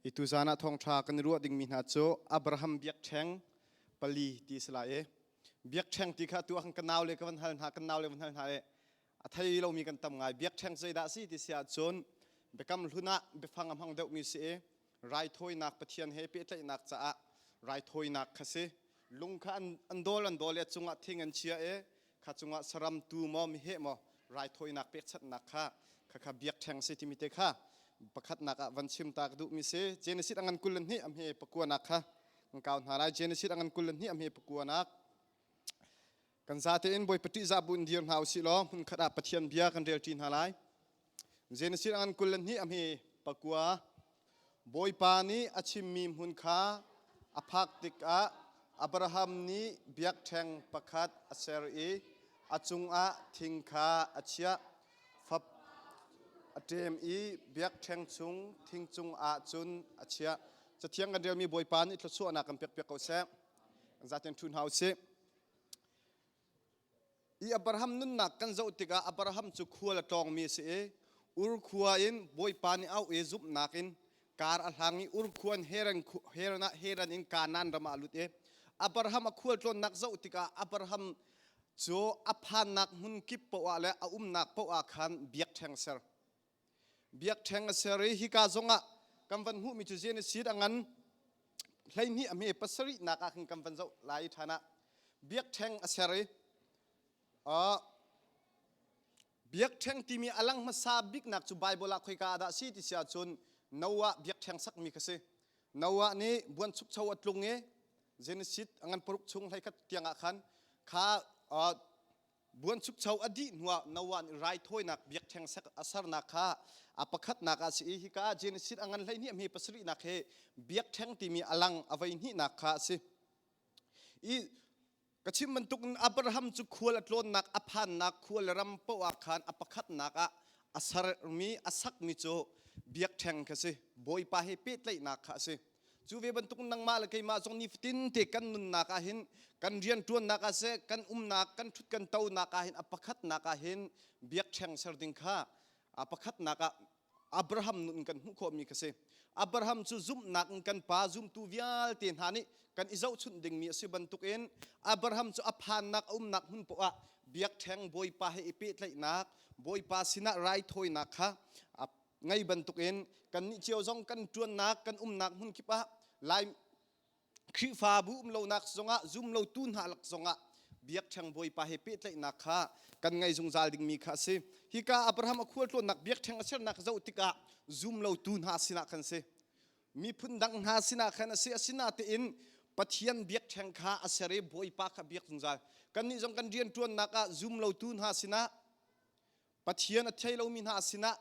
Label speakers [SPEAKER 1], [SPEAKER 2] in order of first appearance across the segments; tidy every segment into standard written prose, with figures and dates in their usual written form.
[SPEAKER 1] Hi tuzan ah thawngṭha kan i ruah dingmi hna cu Abraham biakṭheng pali ti a si lai i biakṭheng ti kha atu ah khan ka nau le ka van hal hna kan nau le van hal hna i a thei lomi kan tam ngai. Biakṭheng zeidah a si ti si ahcun biakam hlun ah biafang a hmang deuhmi si i raithawinak Pathian he pehtlaihnak caah raithawinak kha si. Lung kha an dawl an dawl i a cungah thing an chia i kha cungah saram tu maw meheh maw raithawinak pekchanhnak kha khakha biakṭheng si timi te kha pakhatnak ah van chim ta ka duhmi si. Genesis a ngan 22 a hme pakuanak kha kan kau hna lai. Genesis a ngan 22 a hme pakuanak. Kan zate in Bawipa ṭihzah bu in dir hna usih law hmunkhat ah Pathian bia kan relṭi hna lai. Genesis a ngan 22 a hme pakua. Bawipa nih a chimmi hmun kha a phak tikah Abraham nih biakṭheng pakhat a ser i a cungah thing kha a chiah. Fap a ṭem i biakṭheng chung thing cungah cun a chiah. Cathiang kan relmi Bawipa nih thluachuahnak kan pekpiak ko seh. Zaten ṭhu hna u sih. I Abraham nunnak kan zoh tikah Abraham cu khual a tlawngmi a si i Ur khua in Bawipa nih auh i zumhnak in kar a hlang i Ur khua in Haran, Haran ah Haran in Kanaan ram ah a lut i Abraham a khual tlawnnak zoh tikah Abraham cu a phannak hmun kip poah le a umnak poah khan biakṭheng ser. Biakṭheng a ser i hika zongah kan van hmuhmi cu Genesis a ngan 12 a hme pasarihnak ah khan kan van zoh lai i ṭhan ah biakṭheng a ser i biakṭheng timi a lang hmasa biknak cu Baibal ah khoika ah dah si ti si ahcun Noah biakṭheng sakmi kha si. Noah nih buanchukcho a tlung i Genesis a ngan paruk chung 11 tiangah khan kha Buanchukcho a dih hnuah Noah nih raithawinak biakṭheng a sernak kha a pakhatnak ah a si i hika ah Genesis a ngan 12 a hme pasarihnak hi biakṭheng timi a lang a voi hnihnak kha a si. I ka chim bantuk in Abraham cu khual a tlawnnak a phannak khua le ram paoh ah khan a pakhatnak ah a sermi a sakmi cu biakṭheng kha si. Bawipa he pehtlaihnak kha a si. Cu ve bantuk nangmah le keimah zong nifatin te kan nunnak ah hin kan rianṭuannak ah seh kan umnak kan ṭhut kan tonak ah hin a pakhatnak ah hin biakṭheng ser ding kha a pakhatnak ah Abraham nun kan hmuh khawhmi kha si. Abraham cu zumhnak in kan pa zumtu vialte hna nih kan i zohchunh dingmi a si bantukin Abraham cu a phannak a umnak hmun poah ah biakṭheng Bawipa he i pehtlaihnak Bawipa sinah raithawinak kha a ngei bantukin kannih cio zong kan ṭuannak kan umnak hmun kip ah Lai Khrihfabu um lonak zongah zum lotu hna lak zongah biakṭheng Bawipa he pehtlaihnak kha kan ngei zungzal dingmi kha a si. Hika Abraham a khualtlawnnak biakṭheng a sernak zoh tikah zum lotu hna sinah khan si. Miphun dang hna sinah khan a si. Asinatein Pathian biakṭheng kha a ser i Bawipa kha biak zungzal. Kannih zong kan rianṭuannak ah zum lotu hna sinah Pathian a thei lomi hna sinah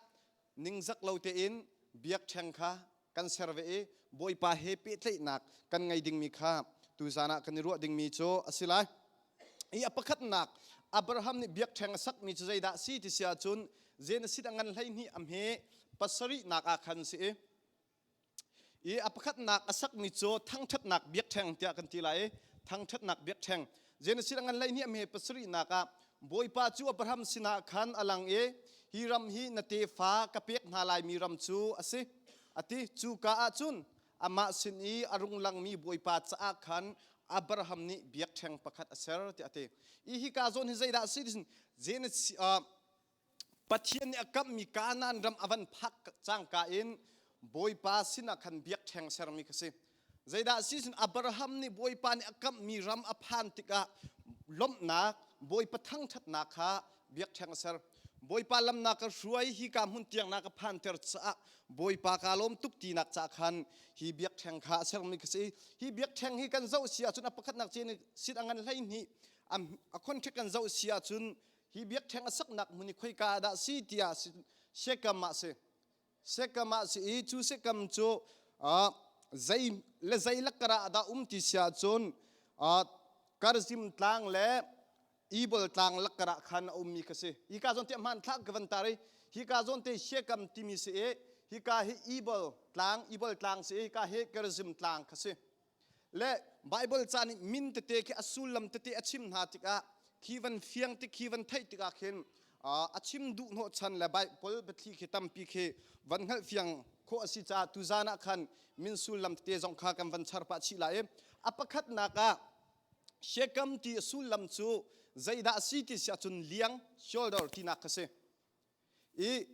[SPEAKER 1] ningzak lo tein biakṭheng kha kan ser ve i Bawipa he pehtlaihnak kan ngei dingmi kha tuzan ah kan i ruah dingmi cu a si lai. I a pakhatnak Abraham nih biakṭheng a sakmi cu zeidah a si ti si ahcun Genesis a ngan 12 a hme pasarihnak ah khan si i I a pakhatnak a sakmi cu thangṭhatnak biakṭheng tiah kan ti lai i thangṭhatnak biakṭheng. Genesis a ngan 12 a hme pasarihnak ah Bawipa cu Abraham sinah khan a lang i hi ram hi na tefa ka pek hna laimi ram cu a si a ti. Cuka ah cun amah sin i a rung langmi Bawipa caah khan Abraham nih biakṭheng pakhat a ser tiah a ti. I hika zawn hi zeidah a si? Genesis Pathian nih a kamhmi Kanaan ram a van phak cangka in Bawipa sinah khan biakṭheng sermi kha si. Zeidah si cun Abraham nih Bawipa nih a kamhmi ram a phan tikah lawmhnak, Bawipa thangṭhatnak kha biakṭheng a ser. Bawipa lamnak ka hruai hika hmun tiang na ka phanter caah Bawipa kaa lawm tuk tinak ca khan hi biakṭheng kha a sermi kha si. Hi biakṭheng hi kan zoh si ahcun a pakhatnak sit a ngan 12 a contract kan zoh si ahcun Hi biakṭheng a saknak hmun hi khoika ah dah si tiah Shekam ah si. Shekam ah si i cu Shekam cu zei le zei lakar ah dah um ti si ahcun Karzim tlang le Ebal tlang lakar ah khan a ummi kha si. Hika zawn te hmanthlak ka van tar i hika zawn te Shekam timi si i hika hi Ebal tlang Ebal tlang si i hika hi Gerizim tlang kha si. Le Baibal ca nih min tete khi a sullam tete a chim hna tikah khi van fiang tik khi van theih tikah khin. A chim duh hnawhchan le Bible biathli khi tampi khi van hngalh fiang khawh a si caah tuzan ah khan min sullam tete zong kha kan van char pah chih lai i a pakhatnak ah Shekam ti a sullam cu zeidah a si ti si ahcun liang shoulder tinak kha si. I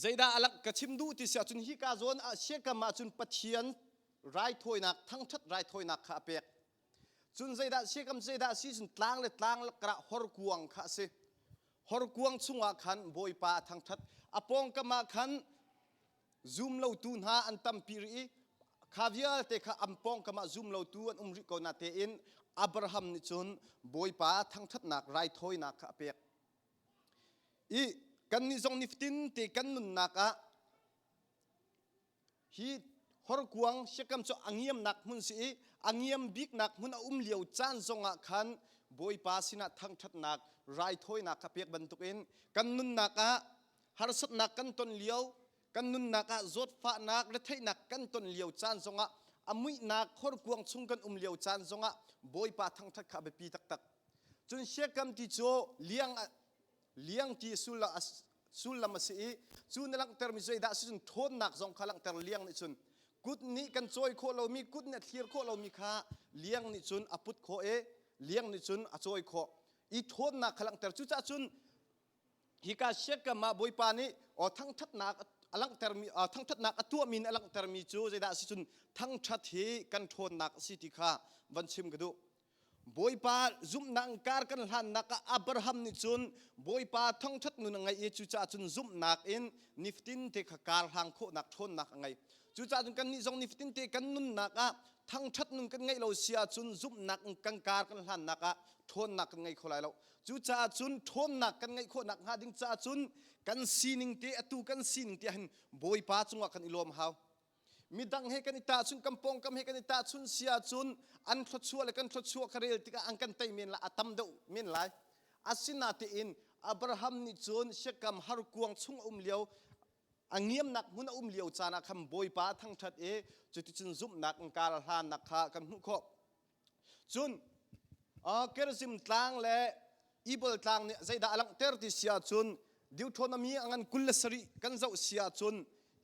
[SPEAKER 1] zeidah a lak ka chim duh ti si ahcun hika zawn ah Shekam ahcun Pathian raithawinak thangṭhat raithawinak kha a pek. Cun zeidah Shekam zeidah a si cun tlang le tlang karah horkuang kha a si. Horkuang chungah khan Bawipa a thangṭhat. A pawngkam ah khan zum lotu hna an tampi rih i kha vialte kha an pawngkam ah zum lotu an um rih ko na tein Abraham nih cun Bawipa thangṭhatnak raithawinak kha a pek. I kannih zong nifatin te kan nunnak ah Hi horkuang Shekam cu a ngiamnak hmun si i a ngiam biknak hmun a um lio caan zongah khan Bawipa sinah thangṭhatnak raithawinak kha pek bantukin kan nunnak ah harsatnak kan ton lio, kan nunnak ah zawtfahnak, retheihnak kan ton lio caan zongah a muihnak horkuang chung kan um lio caan zongah Bawipa thangṭhat kha a biapi taktak. Cun Shekam ti cu liang liang ti sullam a si i cu na langhtermi zeidah a si cun ṭhawnnak zong kha langhter liang nih cun kut nih kan cawi khawh lomi kut nih a thlir khawh lomi kha liang nih cun a put khawh i liang nih cun a cawi khawh i ṭhawnnak kha langhter cucaah cun hika siakam ah Bawipa nih aw thangṭhatnak a langhtermi thangṭhatnak a tuahmi nih a langhtermi cu zeidah a si cun thangṭhat hi kan ṭhawnnak a si ti kha van chim ka duh. Bawipa zumhnak kar kan hlannak ah Abraham nih cun Bawipa thangṭhat nun a ngei i cucaah cun zumhnak in nifatin te kha kar hlang khawhnak ṭhawnnak a ngei. Cucaah cun kannih zong nifatin te kan nunnak ah thangṭhat nun kan ngeih lo si ahcun zumhnak in kan kar kan hlannak ah ṭhawnnak kan ngei kho lai lo. Cucaah cun ṭhawnnak kan ngeih khawhnak hnga ding caah cun kan sining te atu kan sining te ahhin Bawipa cungah kan i lawm hau. Midang he kan i tahchun, kan pawngkam he kan i tahchun si ahcun an thluachuah le kan thluachuah kha rel tikah an kan tei men lai, a tam deuh men lai. Asinain Abraham nih cun Shekam harkuang chung a um lio, a ngiamnak hmun a um lio caan ah khan Bawipa a thangṭhat i cuticun zumhnak in kar a hlannak kha kan hmuh khawh. Cun Gerizim tlang le Ebal tlang nih zeidah a langhter ti si ahcun Deuteronomy a ngan 27 kan zoh si ahcun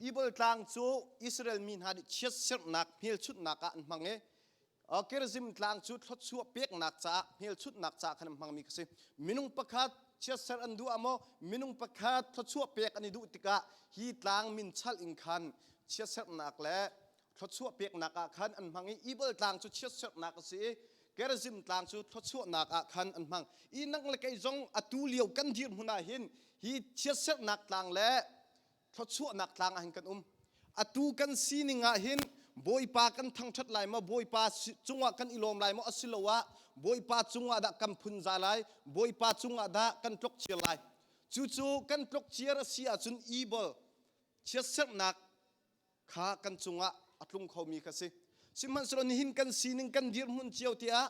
[SPEAKER 1] Ebal tlang cu Israel mi hna nih chiatserhnak hmelchunhnak ah an hmang i Gerizim tlang cu thluachuah peknak caah hmelchunhnak caah khan an hmangmi kha si. Minung pakhat chiatserh an duh ah maw minung pakhat thluachuah pek an i duh tikah hi tlang min chalh in khan chiatserhnak le thluachuah peknak ah khan an hmang i Ebal tlang cu chiatserhnak a si i Gerizim tlang cu thluachuahnak ah khan an hmang. I nang le kei zong atu lio kan dirhmun ah hin hi chiatserhnak tlang le thluachuahnak tlang ah hin kan um. Atu kan sining ah hin Bawipa kan thangṭhat lai maw Bawipa cungah kan i lawm lai maw asiloah Bawipa cungah dah kan phunza lai Bawipa cungah dah kan tlokciar lai. Cucu kan tlokciar a si ahcun evil chiatserhnak kha kan cungah a tlung khomi kha si. Sihmanhsehlaw nihin kan sining kan dirhmun cio tiah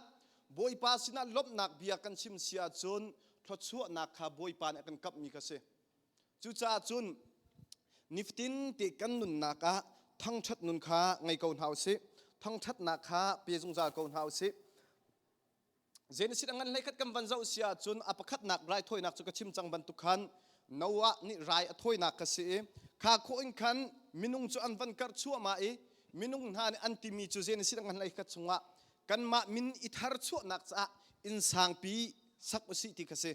[SPEAKER 1] Bawipa sinah lawmhnak bia kan chim si ahcun thluachuahnak kha Bawipa nih a kan kamhmi kha si. Cucaah cun nifatin te kan nunnak ah thangṭhat nun kha ngei ko hna usih. Thangṭhatnak kha pe zungzal ko hna usih. Genesis a ngan hleikhat kan van zoh si ahcun a pakhatnak raithawinak cu ka chim cang bantuk khan Noah nih rai a thawinak ka si i kha khawh in khan minung cu an van karh chuahmah i minung hna nih an timi cu Genesis a ngan hleikhat chungah kanmah min i thar chuahnak caah inn sangpi sak usih ti kha si.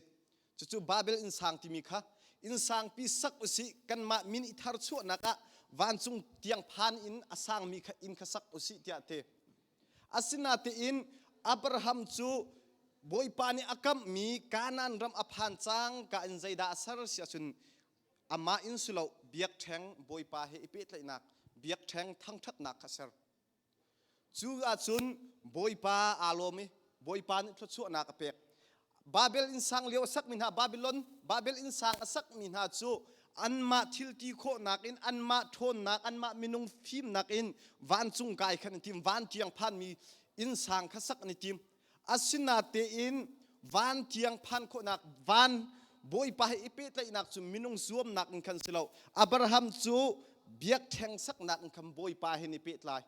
[SPEAKER 1] Cucu Babel inn sang timi kha inn sangpi sak usih kanmah min i thar chuahnak ah vancung tiang phan in a sangmi kha inn kha sak usih tiah ti. Asinain Abraham cu Bawipa nih a kamhmi Kanaan ram a phan cang ka in zeidah a ser si ahcun amah in si lo biakṭheng Bawipa he i pehtlaihnak biakṭheng thangṭhatnak kha a ser. Cu ahcun Bawipa aa lawm i Bawipa nih thluachuahnak a pek. Babel innsang lio a sakmi hna Babylon Babel innsang a sakmi hna cu anmah thilti khawhnak in anmah ṭhawnnak anmah minung fimnak in vancung kai khan an tim van tiang phanmi innsang kha sak an i tim asinatein van tiang phan khawhnak van Bawipa he i pehtlaihnak cu minung zuamnak in khan si lo Abraham cu biakṭheng saknak in khan Bawipa he ni pehtlai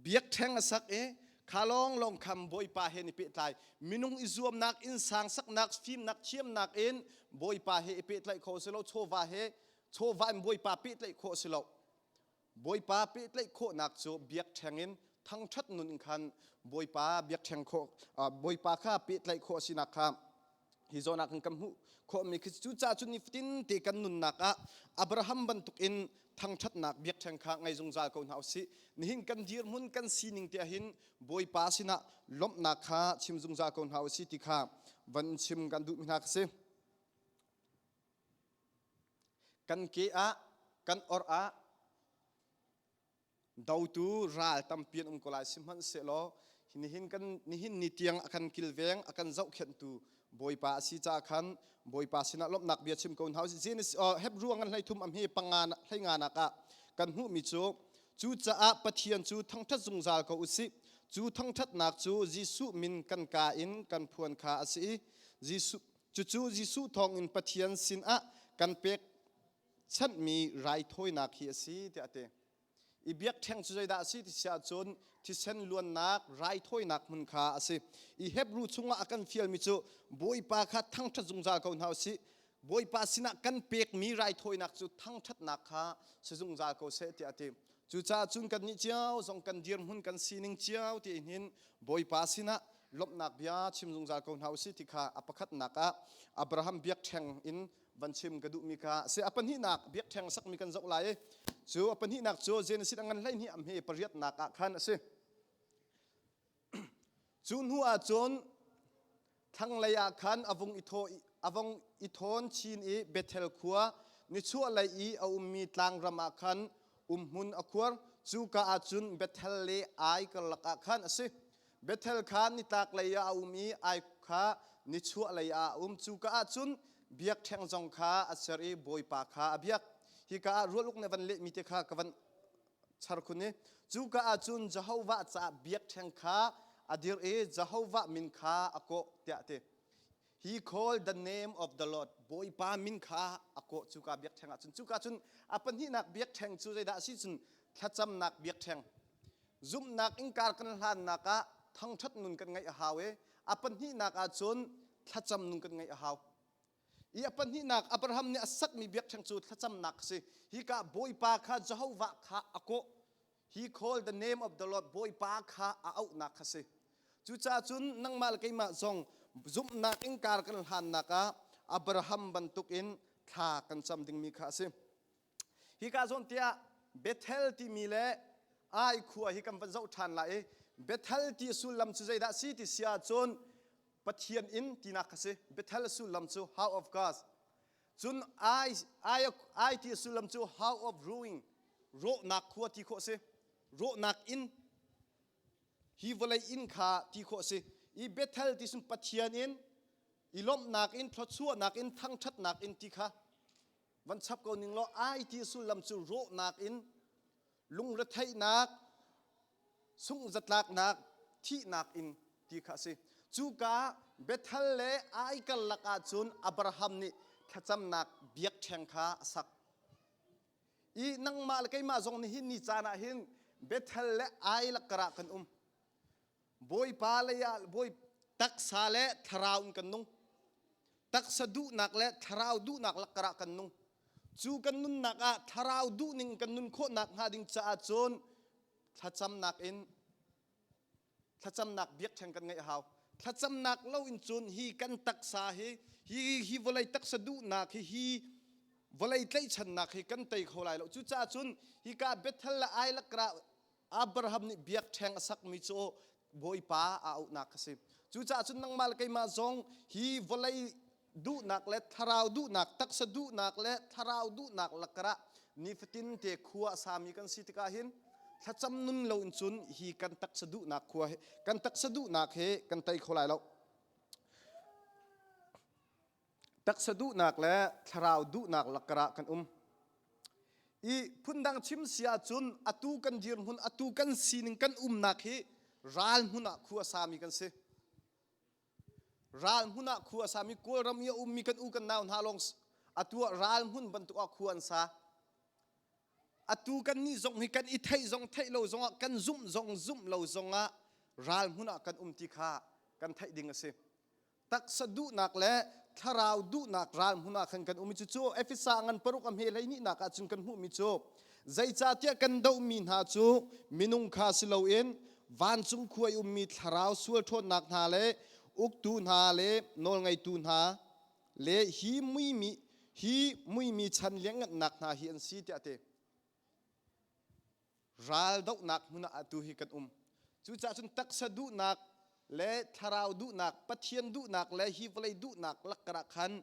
[SPEAKER 1] Biakṭheng a sak i Kha lawng lawng kham Bawipa he ni pehtlai. Minung i zuamnak, innsang saknak, fimnak, thiamnak in Bawipa he i pehtlaih khawh si lo, chawva he chawva in Bawipa pehtlaih khawh si lo. Bawipa pehtlaih khawhnak cu biakṭheng in thangṭhat nun in khan Bawipa biakṭheng khawh Bawipa kha pehtlaih khawh a sinak kha hi zawn ah khan kan hmuh khawhmi khi cucaah cun nifatin te kan nunnak ah Abraham bantukin thangṭhatnak biakṭheng kha ngei zungzal ko hna usih. Nihin kan dirhmun kan sining te ahhin Bawipa sinah lawmhnak kha chim zungzal ko hna usih ti kha van chim kan duhmi hna ka si. Kan ke ah kan or ah dotu ral tampi an um ko lai sihmanhsehlaw nihin kan nihin ni tiang a kan kilveng a kan zohkhenhtu Bawipa a si caah khan Bawipa sinah lawmhnak bia chim ko hna usih Genesis Hebrew ngan 13 a hme panga hleinga nak ah kan hmuhmi cu cucaah Pathian cu thangṭhat zungzal ko usih cu thangṭhatnak cu Jesuh min kan ka in kan phuan kha a si i Jesuh cucu Jesuh thawngin Pathian sinah kan pek chanhmi raithawinak hi a si tiah a ti. I biakṭheng cu zeidah a si ti si ahcun thisen luannak raithawinak hmun kha a si. I Hebrew chungah a kan fialmi cu Bawipa kha thangṭhat zungzal ko hna u sih. Bawipa sinah kan pekmi raithawinak cu thangṭhatnak kha si zungzal ko seh tiah a ti. Cucaah cun kannih cio zong kan dirhmun kan sining cio ti hin Bawipa sinah lawmhnak bia chim zungzal ko hna u sih ti kha a pakhatnak ah Abraham biakṭheng in van chim ka duhmi kha si. A pahnihnak biakṭheng sakmi kan zoh lai i cu a pahnihnak cu Genesis a ngan 12 a hme pariatnak ah khan a si. Cu hnu ah cun thlanglei ah khan a vung i thaw a vung i thawn chin i Bethel khua nichuahlei i a ummi tlangram ah khan umhmun a khuar. Cuka ah cun Bethel le Ai karlak ah khan a si. Bethel kha nitlaklei ah a um i Ai kha nichuahlei ah a um. Cuka ah cun biakṭheng zong kha a ser i Bawipa kha a biak. Hika ah rual uk nih van lehmi te kha ka van char khun i cuka ah cun Jehovah caah biakṭheng kha a dirh i Jehovah min kha a kawh tiah a ti. He called the name of the Lord. Bawipa min kha a kawh cuka biakṭheng ah cun. Cuka cun a pahnihnak biakṭheng cu zeidah a si cun thlacamnak biakṭheng. Zumhnak innkaar kan hlannak ah thangṭhat nun kan ngeih a hau i a pahnihnak ah cun thlacam nun kan ngeih a hau. I a pahnihnak Abraham nih a sakmi biakṭheng cu thlacamnak a si. Hika Bawipa kha Jehovah kha a kawh. He called the name of the Lord Bawipa kha a auhnak kha si. Cucaah cun nangmah le keimah zong zumhnak innkaar kan hlannak ah Abraham bantukin thla kan cam dingmi kha a si. Hika zawn tiah Bethel timi le Ai khua hi kan van zoh ṭhan lai i Bethel ti sullam cu zeidah si ti si ahcun Pathian inn tinak kha si. Bethel sullam cu House of God. Cun Ai, Ai, Ai ti sullam cu House of Ruin, rawhnak khua ti khawh a si. Rawhnak inn, hi vawlei inn kha ti khawh a si. I Bethel ti cun Pathian inn, i lawmhnak in, thluachuahnak in, thangṭhatnak in ti kha van chap ko ning law ai ti sullam cu rawhnak in lungretheihnak sungzatlaknak thihnak in ti kha a si. Cuka Bethel le Ai karlak ah cun Abraham nih thlacamnak biakṭheng kha a sak. I nangmah le keimah zong nihin ni caan ah hin Bethel le Ai lakar ah kan um. Bawipa lei ah bawi taksa le thlarau in kan nung. Taksa duhnak le thlarau duhnak lakar ah kan nung. Cu kan nunnak ah thlarau duhning kan nun khawhnak hnga ding caah cun thlacamnak in thlacamnak biakṭheng kan ngeih a hau. Thlacamnak lo in cun hi kan taksa hi hi hi vawlei taksa duhnak hi hi vawlei tlaihchannak hi kan tei kho lai lo. Cucaah cun hika Bethel le Ai lakar ah Abraham nih biakṭheng a sakmi cu Bawipa a auhnak a si. Cucaah cun nangmah le keimah zong hi vawlei duhnak le thlarau duhnak, taksa duhnak le thlarau duhnak lakar ah nifatin te khua a sami kan si tikah hin thlacam nun lo in cun hi kan taksa duhnak khua hi kan taksa duhnak hi kan tei kho lai lo. Taksa duhnak le thlarau duhnak lakar ah kan um. I phundang chim si ahcun atu kan dirhmun, atu kan sining, kan umnak hi ral hmun ah khua sami kan si. Ral hmun ah khua sami Kawlram i a ummi kan u kan nau hna lawng atu ah ral hmun bantuk ah khua an sa. Atu kan nih zong hi kan i theih zong theih lo zongah kan zumh zong zumh lo zongah. ral hmun ah kan um ti kha kan theih ding a si. Taksa duhnak le thlarau duhnak ral hmun ah khan kan um i cucu Efesa ngan paruk a hme hleihnih nak ah cun kan hmuhmi cu zeicahtiah kan dohmi hna cu minung kha si loin vancung khua i ummi thlarau sual ṭhawnnak hna le uktu hna le nawlngeitu hna le hi muimi hi muimi chan lianhngannak hna hi an si tiah a ti. Raldohnak hmun ah atu hi kan um. Cucaah cun taksa duhnak le thlarau duhnak, Pathian duhnak le hi vawlei duhnak lakkarah khan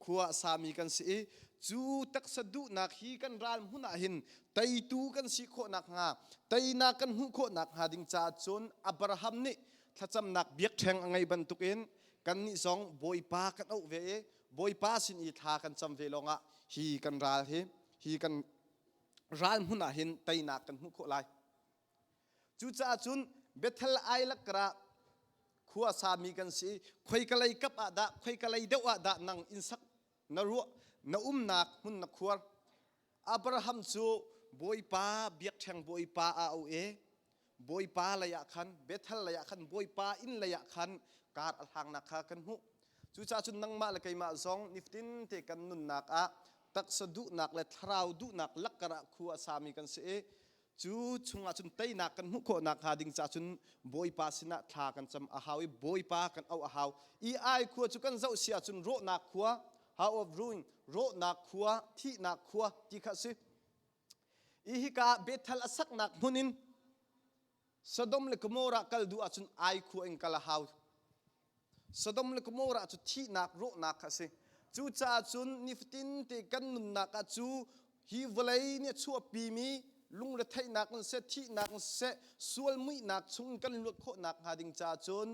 [SPEAKER 1] khua a sami kan si i cu taksa duhnak hi kan ral hmun ah hin teitu kan si khawh nakhnga, teinak kan hmuh khawh nakhnga ding caah cun Abraham nih thlacamnak biakṭheng a ngei bantukin kannih zong Bawipa kan auh ve i Bawipa sin i thla kan cam ve lawngah hi kan ral hi hi kan ral hmun ah hin teinak kan hmuh khawh lai. Cucaah cun Bethel ai lakkarah khua sami kan si khoikalei kap ah dah khoikalei deuh ah dah nang inn sak na ruah na umnak hmun na khuar Abraham cu Bawipa biakṭheng Bawipa a au i Bawipa lei ah khan Bethel lei ah khan Bawipa inn lei ah khan kar a hlangnak kha kan hmuh. Cucaah cun nangmah le keimah zong nifatin te kan nunnak ah taksa duhnak le thlarau duhnak lakkar ah khua a sami kan si i cu chungah cun teinak kan hmuh khawh nakhnga ding caah cun Bawipa sinah thla kan cam a hau i Bawipa kan auh a hau. I ai khua cu kan zoh si ahcun rawhnak khua, House of Ruin, rawhnak khua, thihnak khua ti kha a si. I hika Bethel a saknak hmun in Sodom le Gomorrah kal duh ahcun ai khua in kal a hau. Sodom le Gomorrah cu thihnak rawhnak kha a si. Cucaah cun nifatin te kan nunnak ah cu hi vawlei nih a chuahpimi lungretheihnak in seh, thihnak in seh, sual muihnak chung kan luat khawh nakhnga ding caah cun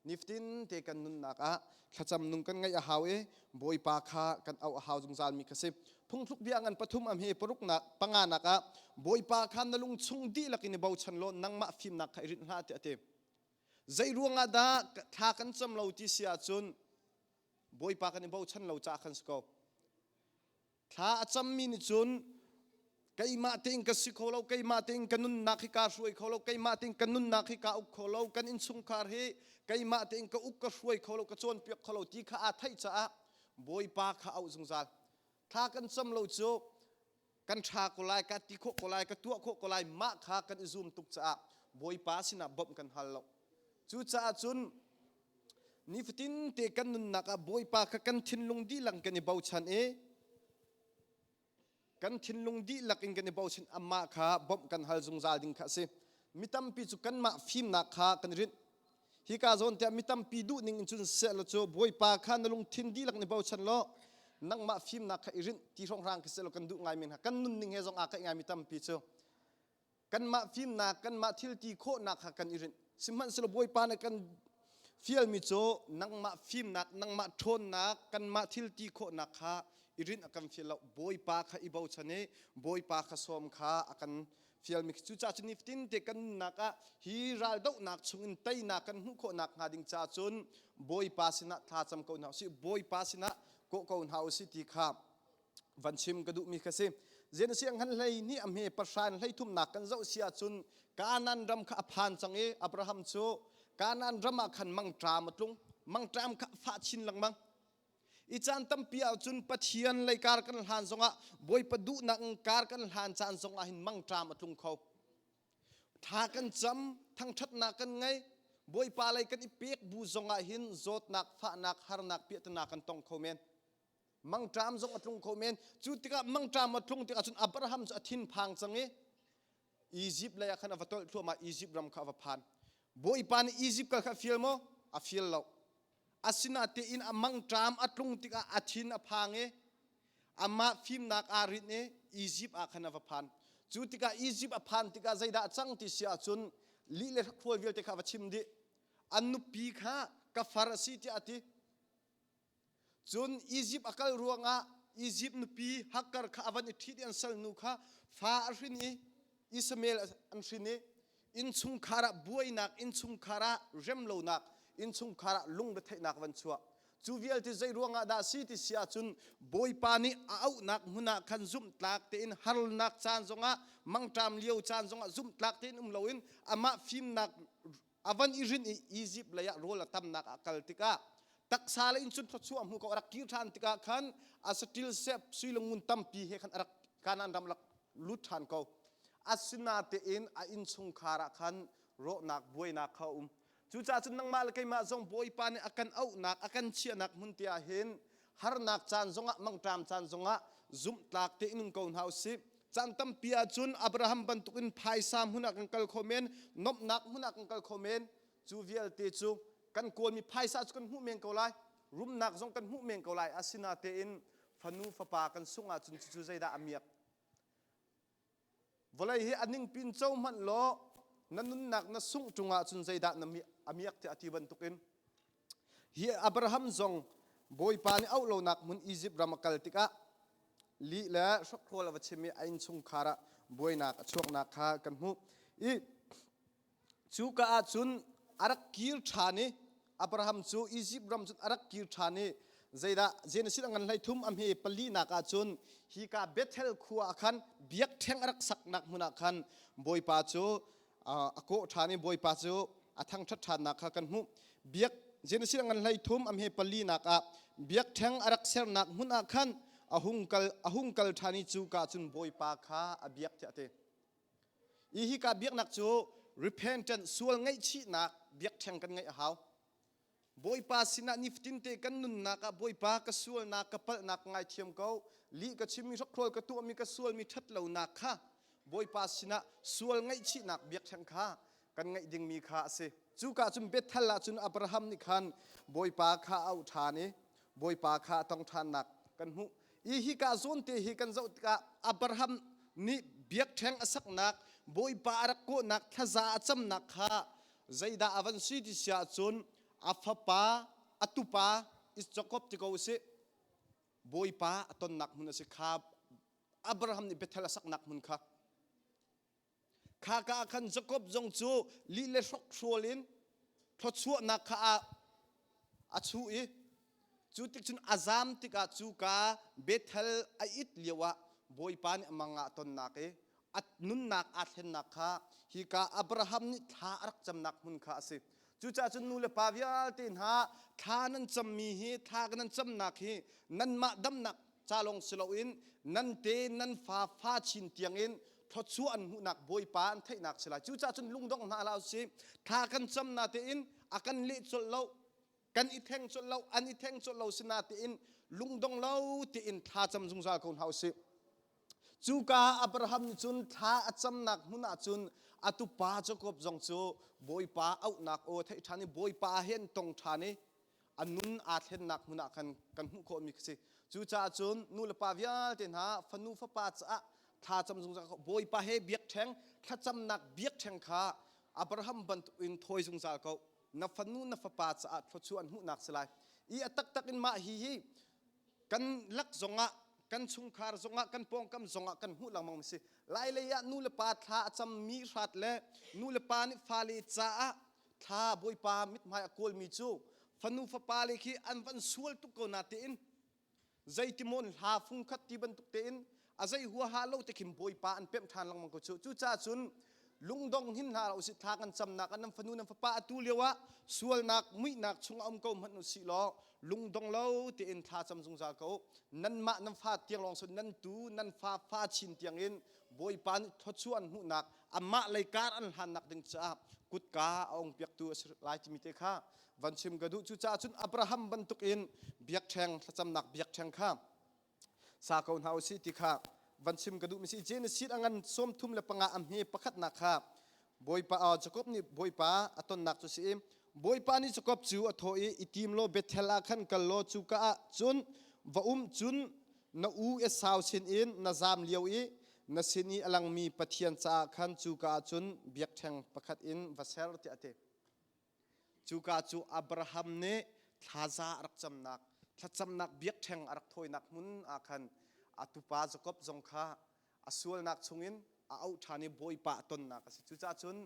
[SPEAKER 1] nifatin te kan nunnak ah thlacam nung kan ngeih a hau i Bawipa kha kan auh a hau zungzal mi kha si. Phungthluk bia ngan pathum am hi paruknak panganak ah Bawipa kha na lung chung dihlak in i bochan law nangmah fimnak kha i rinh hlah tiah a ti. Zei ruangah dah thla kan cam lo ti si ahcun Bawipa kan i bochan lo caah khan si ko. Thla a cammi nih cun keimah tein ka si kho lo, keimah tein ka nunnak hi kaa hruai kho lo, keimah tein ka nunnak hi kaa uk kho lo, kan innchungkhar hi keimah tein ka uk ka hruai kho lo, ka cawnpiak kho lo ti kha aa theih caah Bawipa kha auh zungzal. Thla kan cam lo cu kan ṭha ko lai, ka ti khawh ko lai, ka tuah khawh ko lai, mah kha kan i zum tuk caah Bawipa sinah bawmh kan hal lo. Cucaah cun Nifatin te kan nunnak ah Bawipa kha kan thinlung dihlak kan i bochan i kan thinlung dihlak in kan i bochan amah kha bawmh kan hal zungzal ding kha a si. Mi tampi cu kanmah fimnak kha kan i rinh. Hika zawn tiah mi tampi duh ning in cun sehlaw cu Bawipa kha na lungthin dihlak in i bochan law nangmah fimnak kha i rinh ti hrawnghrang khi sehlaw kan duh ngai men hnga. Kan nunning he zong aa kaih ngai mi tampi cu. Kanmah fimnak, kanmah thil ti khawhnak kha kan i rinh. Sihmanhsehlaw Bawipa nih kan fialmi cu nangmah fimnak, nangmah ṭhawnnak, kanmah thil ti khawhnak kha i rinh a kan fial lo. Bawipa kha i bochan i Bawipa kha sawm kha a kan fialmi. Cucaah cun nifatin te kan nunnak ah hi raldohnak chungin teinak kan hmuh khawh nakhnga ding caah cun Bawipa sinah thla cam ko hna usih. Bawipa sinah kawh ko hna usih ti kha van chim ka duhmi kha si. Zein han hlei ni a hme pahra in hlei thumnak kan zoh si ahcun Kanaan ram kha a phan cang i Abraham cu Kanaan ram ah khan mangṭam a tlung. Mangṭam kha a fah chin lengmang. I caan tampi ahcun Pathian lei kar kan hlan zongah Bawipa duhnak in kar kan hlan caan zongah hin mangṭam a tlung kho. Thla kan cam, thangṭhatnak kan ngei, Bawipa lei kan i pek bu zongah hin zawtnak, fahnak, harnak, piahtana kan tong kho men. Mangṭam zong a tlung kho men. Cu tikah mangṭam a tlung tikah cun Abraham cu a thinphang cang i Izipt lei ah khan a va tolh thluahmah Izipt ram kha a va phan. Bawipa nih Izipt kal kha a fial maw? A fial lo. Asinain a mangṭam a tlung tikah a thin a phang i amah fimnak aa rinh i Izipt ah khan a va phan. Cu tikah Izipt a phan tikah zeidah a cang ti si ahcun lih le hrual vialte kha a va chim dih. An nupi kha ka far a si tiah a ti. Cun Izipt a kal ruangah Izipt nupi Hagar kha a van i ṭhit i an salnu kha fa a hrin i Ishmael an hrin i innchungkhar ah buainak, innchungkhar ah remlonak, innchungkhar ah lungretheihnak van chuah. Cu vialte zei ruangah dah si ti si ahcun Bawipa nih a auhnak hmun ah khan zumhtlak tein harnak caan zongah mangṭam lio caan zongah zumhtlak tein um loin amah fimnak. A van i rinh i Izipt lei ah rawl a tamnak ah kal tikah taksa le in cun thluachuah hmu ko a rak kir ṭhan tikah khan a saṭil sep sui le ngun tampi he khan a rak Kanaan ram rak lut ṭhan ko. Asinatein a innchungkhar ah khan rawhnak buainak kha a um. Cucaah cun nangmah le keimah zong Bawipa nih a kan auhnak, a kan chiahnak hmun te ah hin harnak caan zongah, mangṭam caan zongah zumhtlak tein um ko hna u sih. Caan tampi ahcun Abraham bantukin phaisa hmun ah kan kal kho men, nuamhnak hmun ah kan kal kho men. Cu vialte cu kan kawlmi phaisa cu kan hmuh men ko lai, rumnak zong kan hmuh men ko lai. Asinatein fanu fapa kan sungh ahcun cucu zeidah a miak? Vawlei hi a ningpin co hmanh law na nunnak na sungh ṭung ahcun zeidah na a miak tiah a ti bantukin hi Abraham zong Bawipa nih auh lonak hmun Izipt ram a kal tikah lih le hrokhrawl a va chim i a innchungkhar ah buainak a chuaknak kha kan hmuh. I Cuka ah cun a rak kir ṭhan i Abraham cu Izipt ram cun a rak kir ṭhan i zeidah Genesis a ngan 13 a hme palinak ah cun hika Bethel khua ah khan biakṭheng a rak saknak hmun ah khan Bawipa cu a kawh ṭhan i Bawipa cu a thangṭhat ṭhannak kha kan hmuh. Biak Genesis a ngan 13 a hme palinak ah biakṭheng a rak sernak hmun ah khan a hung kal a hung kal ṭhan i cuka cun Bawipa kha a biak tiah a ti. I hika biaknak cu repentant sual ngaihchihnak biakṭheng kan ngeih a hau. Bawipa sinah nifatinte kan nunnak ah Bawipa ka sualnak ka palhnak ngaithiam ko lih ka chimmi hrokhrawl ka tuahmi ka sualmi ṭhatlonak kha Bawipa sinah sual ngaihchihnak biakṭheng kha kan ngeih dingmi kha a si. Cuka cun Bethel ah cun Abraham nih khan Bawipa kha a auh ṭhan i Bawipa kha a tong ṭhannak kan hmuh. I hika zawn te hi kan zoh tikah Abraham nih biakṭheng a saknak, Bawipa a rak kawhnak, thlaza a camnak kha zeidah a van si ti si ahcun a fapa, a tupa Jakob ti ko usih, Bawipa a tonnak hmun a si kha Abraham nih Bethel a saknak hmun kha. Khaka ah khan Jakob zong cu lih le hrokhrawl in thluachuahnak kha a, a chuh i cu tik cun a zam tikah cuka Bethel a it lioah Bawipa nih a mang ah tonnak i a nunnak aa thlennak kha hika Abraham nih thla a rak camnak hmun kha a si. Cucaah cun nu le pa vialte hna thla nan cammi hi thla nan camnak hi nanmah damnak ca lawng si loin nan te nan fa fa chin tiangin thluachuah an hmuhnak Bawipa an theihnak si lai. Cucaah cun lungdong hna hlah usih. Thla kan cam na tein a kan leh colh lo, kan i thleng colh lo, an i thleng colh lo si na tein lungdong lo tein thla cam zungzal ko hna usih. Cuka Abraham nih cun thla a camnak hmun ah cun a tupa Jakob zong cu Bawipa auhnak aw theih ṭhan i Bawipa he an tong ṭhan i a nun aa thlennak hmun ah khan kan hmuh khawhmi khi si. Cucaah cun nu le pa vialte hna fanu fapa caah thla cam zungzal ko Bawipa he biakṭheng thlacamnak biakṭheng kha Abraham bantukin thawi zungzal ko na fanu na fapa caah thluachuah an hmuhnak si lai. I a taktak in mah hi hi kan lak zongah kan chungkhar zongah kan pawngkam zongah kan hmuh lengmang mi si lai lei ah nu le pa thla a cammi hrat le nu le pa nih fale caah thla bawipa mithmai a kawlmi cu fanu fapa le khi an van sual tuk ko na tein zeitimawn hla fungkhat ti bantuk tein a zei huaha lo te khin bawipa an pemh ṭhan lengmang ko cu cucaah cun lungdong hin hna usih thla kan camnak ah nan fanu nan fapa atu lio ah sualnak muihnak chungah um ko hmanh usih law lungdong lo tein thla cam zungzal ko nanmah nan fa tiang lawng sun nan tu nan fa fa chin tiang in bawipa nih thluachuah an hmuhnak amah lei kar an hlannak ding caah kutka a ong piaktu a si lai timi te kha van chim ka duh cucaah cun Abraham bantukin biakṭheng thlacamnak biakṭheng kha sa ko hna usih ti kha van chim ka duhmi si Genesis a ngan 35 a hme pakhatnak kha Bawipa Jakob nih Bawipa a tonnak cu si i Bawipa nih Jakob cu a thawh i i tim law Bethel ah khan kal law cuka ah cun va um cun na u Esau sin in na zam lio i na sin i a langmi Pathian caah khan cuka ah cun biakṭheng pakhat in va ser tiah a ti. Cuka cu Abraham nih thlaza a rak camnak, thlacamnak biakṭheng a rak thawinak hmun ah khan a tupa Jakob zong kha a sualnak chungin a auh ṭhan i Bawipa a tonnak a si. Cucaah cun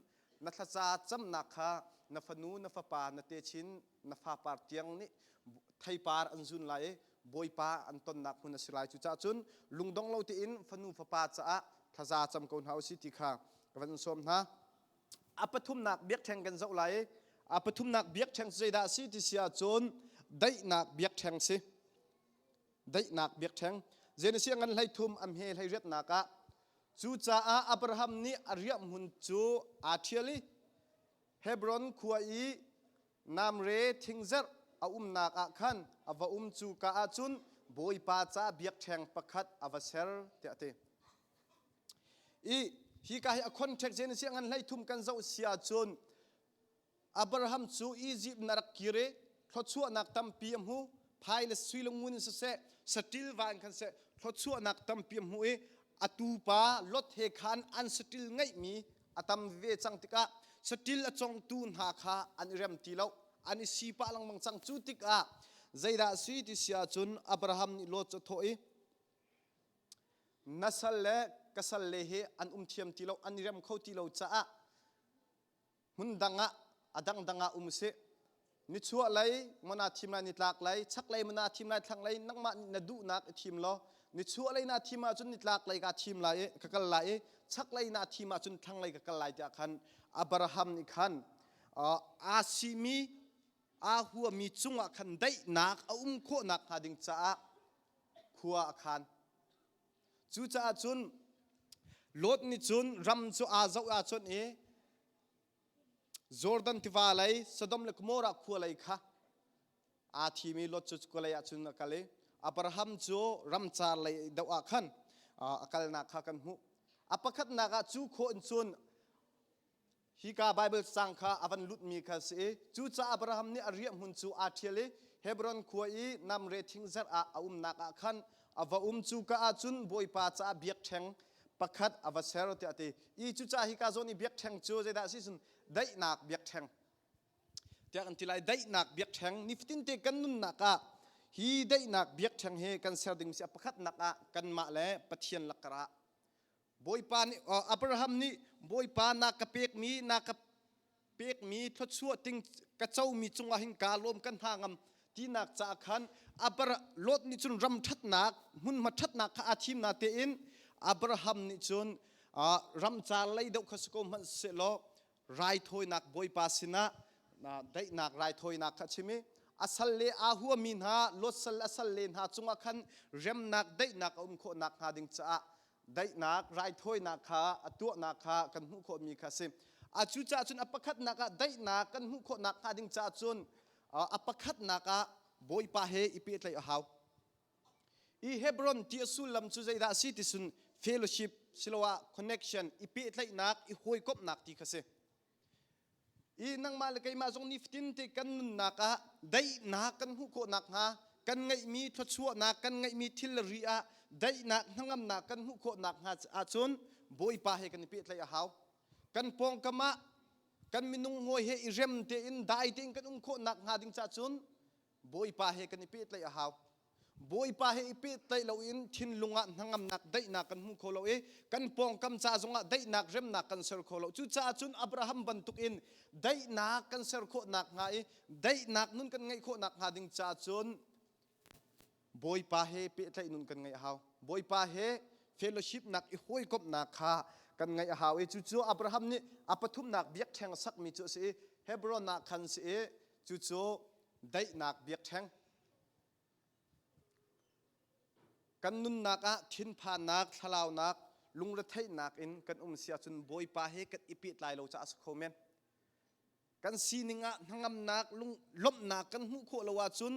[SPEAKER 1] na thlaca camnak kha na fanu, na fapa, na techin, na fapar tiang nih theipar an zun lai i Bawipa an tonnak hmun a si lai. Cucaah cun lungdong lo tein fanu fapa caah thlaza cam ko hna usih ti kha ka van in sawm hna. A pathumnak biakṭheng kan zoh lai i a pathumnak biakṭheng cu zeidah a si ti si ahcun daihnak biakṭheng si. Daihnak biakṭheng. Genesis ngan 13 a hme hleiriatnak ah cucaah Abraham nih a riahhmun cu aa ṭhial i Hebron khua i Namre thingzerh a umnak ah khan a va um cu ka ah cun Bawipa ca biakṭheng pakhat a va ser tiah a ti. I hika hi a context Genesis ngan 13 kan zoh si ahcun Abraham cu Egypt na rak kir i thluachuahnak tampi a hmu. Phai le sui le ngun in siseh, saṭil va in khan seh, thluachuahnak tampi a hmu i a tupa Lot he khan an saṭil ngeihmi a tam ve cang tikah saṭil a congtu hna kha an i rem ti lo, an i si pah lengmang cang. Cu tikah zeidah a si ti si ahcun Abraham nih Lot cu a thawh i, Na sal le ka sal le hi an um thiam ti lo, an i rem kho ti lo caah hmun dang ah a dangdang ah um sih. Nichuah lei maw naa thim lai, nitlak lei, chaklei maw naa thim lai, thlanglei nangmah nih na duhnak i thim law nichuah lei naa thim ahcun nitlak lei kaa thim lai i ka kal lai i chaklei naa thim ahcun thlanglei ka kal lai tiah khan Abraham nih khan aa simi aa huami cungah khan daihnak a um khawh nakhnga ding caah khua a khan. Cucaah cun Lot nih cun ram cu aa zoh ahcun i Jordan tiva lei Sodom le Gomorrah khua lei kha aa thim i Lot cu khua lei ah cun a kal i Abraham cu ramcar lei deuh ah khan a kalnak kha kan hmuh. A pakhatnak ah cu khawh in cun Hika Baibal cang kha a van lutmi kha a si i cucaah Abraham nih a riahhmun cu aa ṭhial i Hebron khua i Namre thingzerh ah a umnak ah khan a va um. Cuka ah cun Bawipa caah biakṭheng pakhat a va ser tiah a ti. I cucaah hika zawn i biakṭheng cu zeidah a si cun daihnak biakṭheng tiah kan ti lai. Daihnak biakṭheng nifatinte kan nunnak ah hi daihnak biakṭheng hi kan ser ding si a pakhatnak ah kanmah le Pathian lakar ah Bawipa nih Abraham nih Bawipa na ka pekmi na ka pekmi thluachuah ting ka comi cungah hin kaa lawm kan hna ngam tinak caah khan Abra Lot nih cun ram ṭhatnak hmunhma ṭhatnak kha aa thim na tein Abraham nih cun ramcar lei deuh kha si ko hmanh sehlaw raithawinak Bawipa sinah daihnak raithawinak kha a chim i a sal le aa huami hna Lot sal a sal le hna cungah khan remnak daihnak a um khawh nakhnga ding caah daihnak raithawinak kha a tuahnak kha kan hmuh khawhmi kha a si. A cucaah cun a pakhatnak ah daihnak kan hmuh khawh nakhnga ding caah cun a pakhatnak ah Bawipa he i pehtlaih a hau. I Hebron ti a sullam cu zeidah a si ti cun fellowship siloah connection i pehtlaihnak i hawikomhnak ti kha si. I nangmah le keimah zong nifatin te kan nunnak ah daihnak kan hmuh khawh nakhnga kan ngeihmi thluachuahnak kan ngeihmi thil le ri ah daihnak hnangamnak kan hmuh khawh nakhnga ahcun Bawipa he kan i pehtlaih a hau. Kan pawngkam ah kan minung hawi he i rem tein dai tein kan um khawh nakhnga ding caah cun Bawipa he kan i pehtlaih a hau. Bawipa he i pehtlaih loin thinlung ah hnangamnak daihnak kan hmu kho lo i kan pawngkam ca zongah daihnak remnak kan ser kho lo. Cucaah cun Abraham bantukin daihnak kan ser khawh nakhnga i daihnak nun kan ngeih khawh nakhnga ding caah cun Bawipa he pehtlaih nun kan ngeih a hau. Bawipa he fellowship nak i hawikomhnak kha kan ngeih a hau i cucu Abraham nih a pathumnak biakṭheng sakmi cu a si i Hebron ah khan si i cucu daihnak biakṭheng kan nunnak ah thinphannak thlalaunak lungretheihnak in kan um si ahcun Bawipa he kan i pehtlai lo caah a si kho men kan sining ah hnangamnak lawmhnak kan hmuh khawh lo ahcun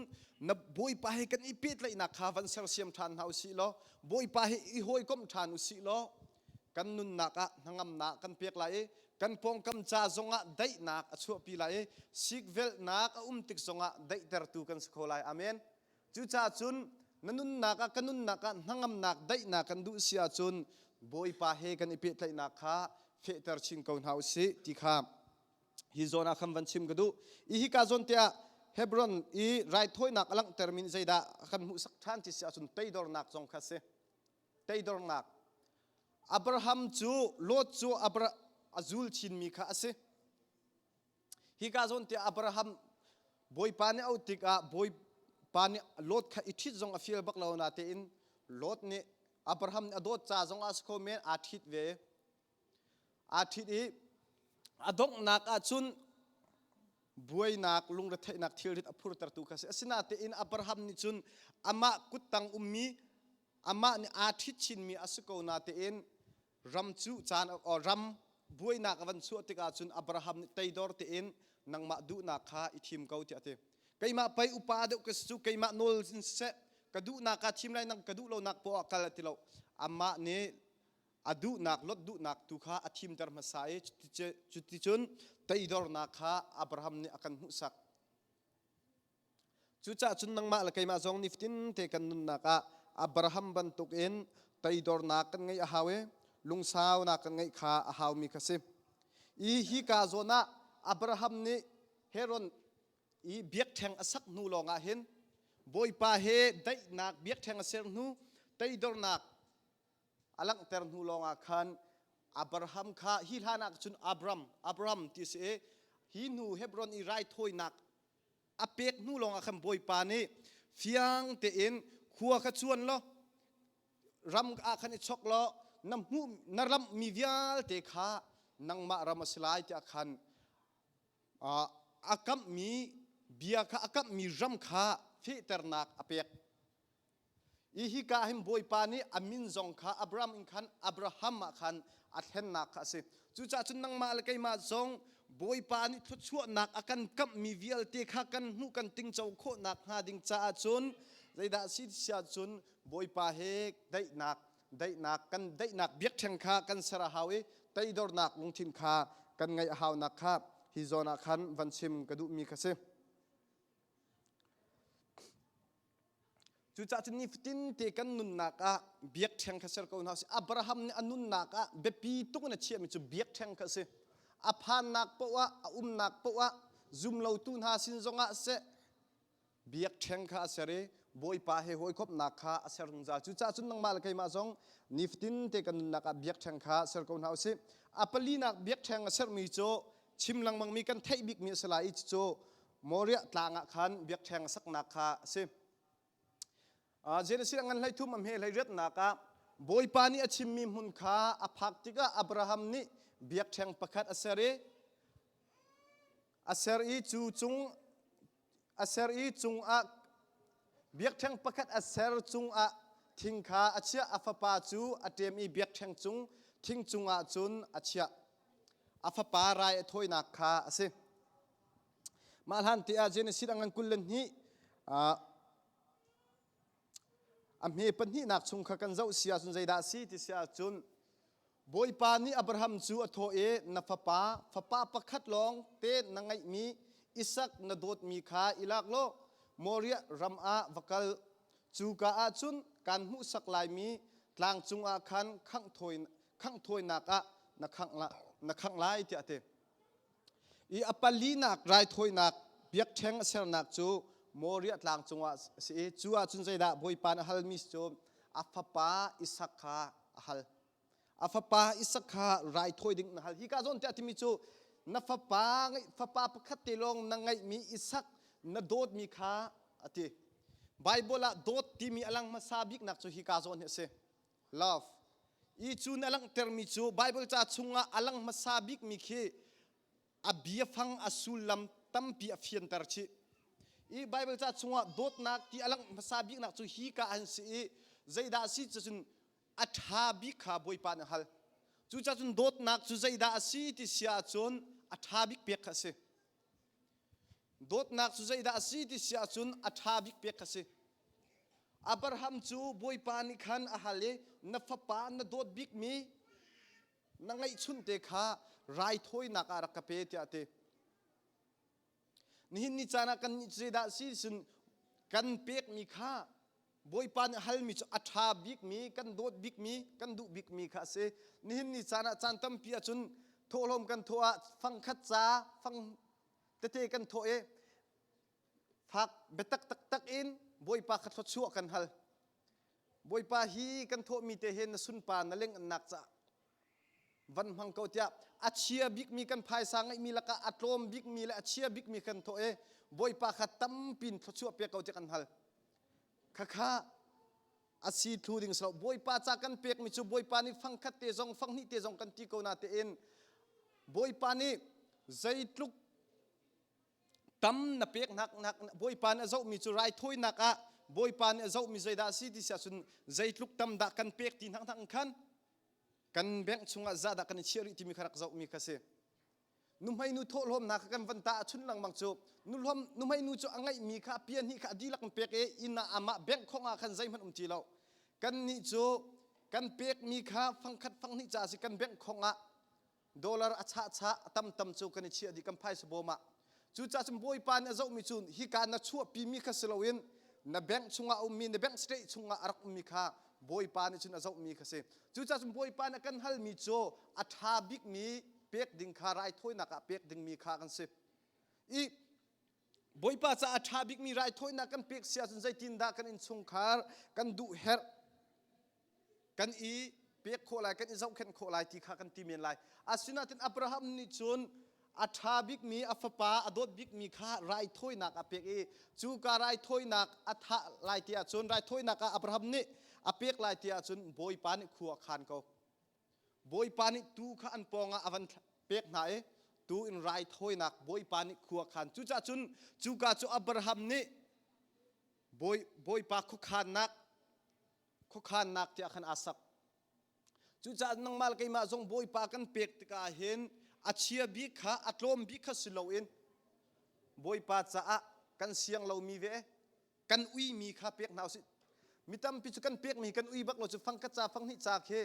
[SPEAKER 1] na Bawipa he kan i pehtlaihnak kha van sersiam ṭhan hna usih law Bawipa he i hawikomh ṭhan usih law kan nunnak ah hnangamnak kan pek lai i kan pawngkam ca zongah daihnak a chuahpi lai i sikvelhnak a um tik zongah daihtertu kan si kho lai. Amen. Cucaah cun na nunnak ah ka nunnak ah hnangamnak daihnak kan duh si ahcun Bawipa he kan i pehtlaihnak kha fehter chin ko hna usih ti kha hi zawn ah khan van chim ka duh. I hika zawn te ah Hebron i raithawinak a langhtermi nih zeidah a kan hmuhsak ṭhan ti si ahcun teidornak zong kha a si. Teidornak. Abraham cu Lot cu a zul chinmi kha a si. Hika zawn te Abraham Bawipa nih auh tikah Bawipa nih Lot kha i ṭhit zong a fial bak lo natein Lot nih Abraham nih a dawt ca zong ah si kho men aa ṭhit ve. Aa ṭhit i. A donghnak ahcun buainak, lungretheihnak thilrit a phurtertu kha a si. Asinain Abraham nih cun amah kuttang ummi, amah nih aa ṭhit chinmi a si ko natein ram cu caan ram buainak a van chuah tikah cun Abraham nih teidor tein nangmah duhnak kha i thim ko tiah a ti. Keimah pei upa deuh ka si cu keimah nawl in siseh ka duhnak kaa thim lai nang ka duh lonak poah kal a ti lo. Amah nih a duhnak lot duhnak tu kha a thimter hmasa i cuticun teidornak kha Abraham nih a kan hmuhsak. Cucaah cun nangmah le keimah zong nifatin te kan nunnak ah Abraham bantukin teidornak kan ngeih a hau i lungsaunak kan ngeih kha a haumi kha si. I hi ka zawn ah Abraham nih Heron i biakṭheng a sak hnu lawngah hin Bawipa he daihnak biakṭheng a ser hnu teidornak a langhter hnu lawngah khan Abraham kha hi hlan ah cun Abram Abram ti si i hi hnu Hebron i raithawinak a pek hnu lawngah khan Bawipa nih fiang tein khua kha chuan law ram ah khan i chok law na hmuh na ramhmi vialte kha nangmah ram a si lai tiah khan a kamhmi bia kha a kamhmi ram kha fehternak a pek. I hika hin Bawipa nih a min zong kha Abraham in khan Abraham ah khan a thlennak kha a si. Cucaah cun nangmah le keimah zong Bawipa nih thluachuahnak a kan kamhmi vialte kha kan hmuh kan tingco khawhnak hnga ding caah cun zeidah a si siah cun Bawipa he daihnak daihnak kan daihnak biakṭheng kha kan ser a hau i teidornak lungthin kha kan ngeih a haunak kha hi zawn ah khan van chim ka duhmi kha si. Cucaah cun nifatin te kan nunnak ah biakṭheng kha ser ko hna usih. Abraham nih a nunnak ah biapi tuk in a chiahmi cu biakṭheng kha a si. A phannak paoh ah, a umnak paoh ah, zumlotu hna sin zongah seh, biakṭheng kha a ser i Bawipa he hawikomhnak kha a ser zungzal. Cucaah cun nangmah le keimah zong nifatin te kan nunnak ah biakṭheng kha ser ko hna usih. A palinak biakṭheng a sermi cu chim lengmangmi kan theih bikmi a si lai i cucu Moriah tlang ah khan biakṭheng saknak kha a si. Genesis ngan hlei thum a hme hlei riatnak ah Bawipa nih a chimmi hmun kha a phak tikah Abraham nih biakṭheng pakhat a ser i a ser i cu cung a ser i cungah biakṭheng pakhat a ser cungah thing kha a chiah a fapa cu a ṭem i biakṭheng cung thing cungah cun a chiah a fapa rai a thawinak kha a si. Mah hlan te ah Genesis a ngan 22 a hme pahnihnak chung kha kan zoh si ahcun zeidah a si ti si ahcun Bawipa nih Abraham cu a thawh i na fapa fapa pakhat lawng te na ngeihmi Isak na dawtmi kha i lak law Moriah ram ah va kal cuka ah cun kaan hmuhsak laimi tlang cungah khan khangh thawinak ah na khangh lai tiah a ti. I a palinak raithawinak biakṭheng a sernak cu Moriah tlang cungah a si i cu ahcun zeidah Bawipa nih a halmi cu a fapa Isak kha a hal. A fapa Isak kha raithawi ding na hal. Hika zawn tiah timi cu na fapa fapa pakhat te lawng na ngeihmi Isak na dawtmi kha a ti. Bible ah dawt timi a lang hmasa biknak cu hika zawn hi a si. Love. I cu na langhtermi cu Bible ca chungah a lang hmasa bikmi khi a biafang a sullam tampi a fianter chih. I Bible ca chungah dawtnak ti a langh hmasa biknak cu hi ka an si i zeidah a si cun a ṭha bik kha Bawipa nih a hal. Cucaah cun dawtnak cu zeidah a si ti si ahcun a ṭha bik pek kha a si. Dawtnak cu zeidah a si ti si ahcun a ṭha bik pek kha a si. Abraham cu Bawipa nih khan a hal i na fapa na dawt bikmi na ngeihchunte kha raithawinak ah rak ka pe tiah a ti. Nihin ni caan ah kannih cu zeidah a si cun kan pekmi kha Bawipa nih halmi cu a ṭha bikmi, kan dawt bikmi, kan duh bikmi kha a si. Nihin ni caan ah caan tampi ahcun thawhlawm kan thawh ah fangkhat ca fang tete kan thawh i fak biatak taktak in Bawipa kha thluachuah kan hal. Bawipa hi kan thawhmi te he na sunpa na lengnak ca van hmang ko tiah a chia bikmi kan phaisa ngeihmi lakah a tlawm bikmi le a chia bikmi kan thawh i Bawipa kha tampin thluachuah pek ko tiah kan hal. Khakha a si thlu ding si lo. Bawipa ca kan pekmi cu Bawipa nih fangkhat te zong fanghnih te zong kan ti ko na tein. Bawipa nih zeitluk tam na peknak nak Bawipa nih a zohmi cu raithawinak ah Bawipa nih a zohmi zeidah a si ti si ahcun zeitluk tam dah kan pek ti hnak hnak khan kan bank chungah zah dah kan i chiah rih timi kha rak zohmi kha si. Nuhmei nu thawhlawmnak kha kan van ta chun lengmang cu nuhlawm nuhmei nu cu a ngeihmi kha a pian hi kha a dihlak in pek i inn ah amah bank khong ah khan zeihmanh um ti lo. Kan nih cu kan pekmi kha fangkhat fanghnih ca si kan bank khong ah dollar a chah chah a tamtam cu kan i chiah dih kan phaisa bawm ah cucaah cun bawipa nih a zohmi cu hika na chuahpimi kha si loin na bank chungah a ummi na bank state chungah a rak ummi kha bawipa nih cun a zohmi kha si cucaah cun bawipa nih a kan halmi cu a ṭha bikmi pek ding kha raithawinak ah pek dingmi kha kan si i Bawipa caah a ṭha bikmi raithawinak kan pek si ahcun zeitindah kan innchungkhar kan duh herh kan i pek khawh lai kan i zohkhenh khawh lai ti kha kan ti men lai asinain Abraham nih cun a ṭha bikmi a fapa a dawt bikmi kha raithawinak a pek i cu ka raithawinak a thah lai ti ahcun raithawinak ah Abraham nih a pek lai ti ahcun Bawipa nih khua a khan ko Bawipa nih tuu kha an pawngah a van pek hna i tuu in raithawinak Bawipa nih khua a khan cucaah cun cuka cu Abraham nih Bawipa khuakhannak khuakhannak tiah khan aa sak. Cucaah nangmah le keimah zong Bawipa kan pek tikah hin a chia bik kha a tlawm bik kha si loin Bawipa caah kan siang lomi ve kan uimi kha pek hna usih. Mi tampi cu kan pekmi kan ui bak lo cu fangkhat ca fanghnih ca khi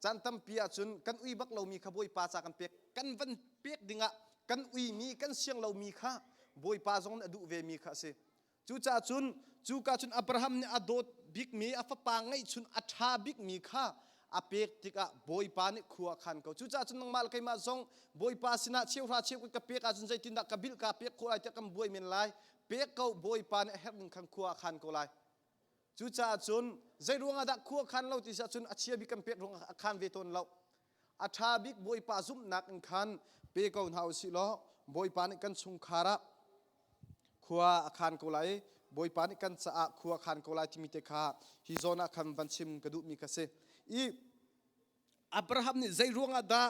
[SPEAKER 1] caan tampi ahcun kan ui bak lomi kha Bawipa ca kan pek kan van pek dingah kan uimi kan siang lomi kha Bawipa zong nih a duh vemi kha a si. Cucaah cun cuka cun Abraham nih a dawt bikmi a fapa ngeihchun a ṭha bikmi kha a pek tikah Bawipa nih khua a khan ko. Cucaah cun nangmah le keimah zong Bawipa sinah cheuhra cheu ka pek ahcun zeitindah ka bilh ka pek khawh lai tiah kan buai men lai. Pek ko Bawipa nih a herh ning khan khua a khan ko lai. Cucaah cun zei ruangah dah khua khan lo ti si ahcun a chia bik kan pek ruangah a khan ve tawn lo. A ṭha bik Bawipa zumhnak in khan pe ko hna u sih law Bawipa nih kan chungkhar ah khua a khan ko lai Bawipa nih kan caah khua a khan ko lai timi te kha hi zawn ah khan van chim ka duhmi ka si i Abraham nih zei ruangah dah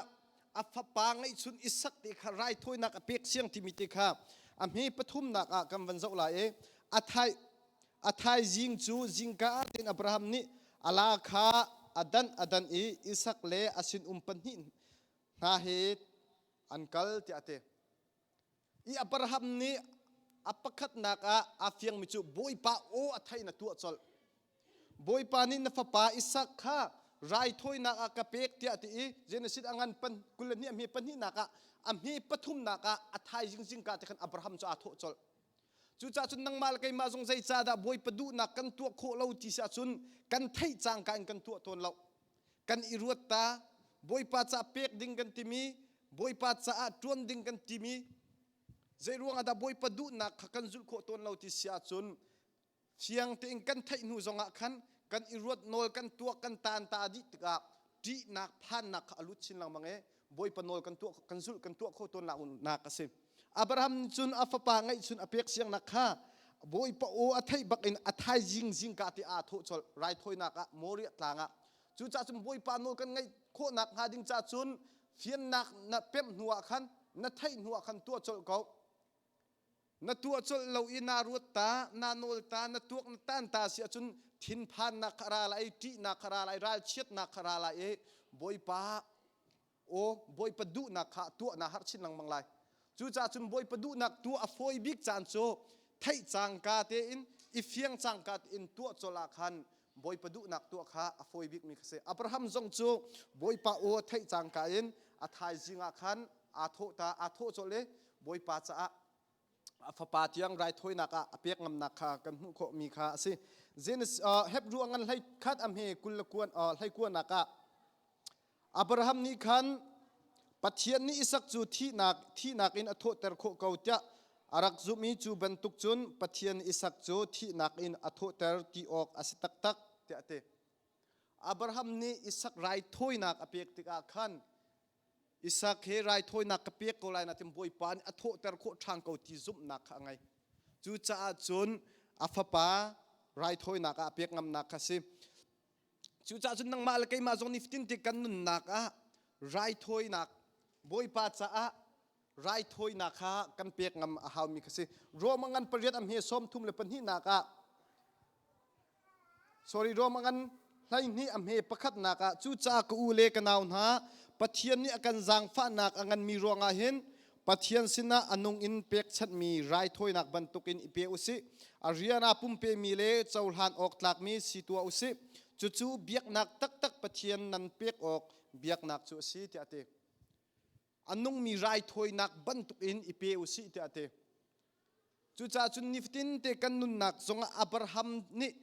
[SPEAKER 1] a fapa ngeihchun Isak te kha raithawinak a pek siang timi te kha a hme pathumnak ah kan van zoh lai i a thai a thaizing cu zingka tein Abraham nih a la kha a dan a dan i Isak le a sinum pahnih hna he an kal tiah a ti. I Abraham nih a pakhatnak ah aa fiangmi cu Bawipa aw a theih na tuah colh. Bawipa nih na fapa Isak kha raithawinak ah ka pek tiah ti i Genesis a ngan pan 22 a hme pahnihnak ah a hme pathumnak ah a thaizing zingka te khan Abraham cu aa thawh colh. Cucaah cun nangmah le keimah zong zeicahdah Bawipa duhnak kan tuah khawh lo ti si ahcun kan theih cangka in kan tuah tawn lo. Kan i ruat ta Bawipa caah pek ding kan timi Bawipa caah ṭuan ding kan timi zei ruangah dah Bawipa duhnak kha kan zulh khawh tawn lo ti si ahcun fiang tein kan theih hnu zongah khan kan i ruat nawl kan tuak kan taan ta dih tikah ṭihnak phannak kha a lut chin lengmang i Bawipa nawl kan tuah kan zulh kan tuah kho tawn nak a si. Abraham cun a fapa ngeihchun a pek siangnak kha Bawipa aw a theih bak in a thaizing zingka te aa thawh colh raithawinak ah Moriah tlang ah cucaah cun Bawipa nawl kan ngaih khawhnak hnga ding ca cun fiannak na pemh hnu ah khan na theih hnu ah khan tuah colh ko na tuah colh lo i naa ruat ta naa nawl ta na tuak na tan ta si ahcun thinphannak kha ra lai ṭihnak kha ra lai ralchiatnak kha ra lai i Bawipa aw Bawipa duhnak kha tuah naa harh chin lengmang lai cucaah cun Bawipa duhnak tuah a fawi bik caan cu theih cangka tein i fiang cangka tein tuah colh ah khan Bawipa duhnak tuah kha a fawi bikmi kha si Abraham zong cu Bawipa aw a theih cangka in a thaizing ah khan aa thawh ta aa thawh colh i Bawipa caah a fapa tiang raithawinak ah a pek ngamnak kha kan hmuh khawhmi kha a si. Genesis Hebrew a ngan hlei khat a hme kul le kuan hlei kuanak ah Abraham nih khan Pathian nih Isak cu thihnak thihnak in a thawhter khawh ko tiah a rak zumh i cu bantuk cun Pathian Isak cu thihnak in a thawhter ti awk a si taktak tiah a ti. Abraham nih Isak raithawinak a pek tikah khan Isak he raithawinak ka pek ko lai natin Bawipa nih a thawhter khawh ṭhan ko ti zumhnak kha a ngei. Cucaah cun a fapa raithawinak ah a pek ngamnak kha a si. Cucaah cun nangmah le keimah zong nifatin te kan nunnak ah raithawinak. Bawipa caah raithawinak kha kan pek ngam a haumi kha si. Rome ngan pariat a hme 32 nak ah, sorry, Rome ngan 12 a hme pakhatnak ah, cucaah ka u le ka nau hna, Pathian nih a kan zaangfahnak a nganmi ruangah hin Pathian sinah a nung in pekchanhmi raithawinak bantukin i pe usih. A rian ah pumpemi le cohlan awk tlakmi si tuah usih. Cucu biaknak taktak Pathian nan pek awk biaknak cu a si, tiah a ti. A nungmi raithawinak bantukin i pe usih, tiah a ti. Cucaah cun nifatin te kan nunnak zongah Abraham nih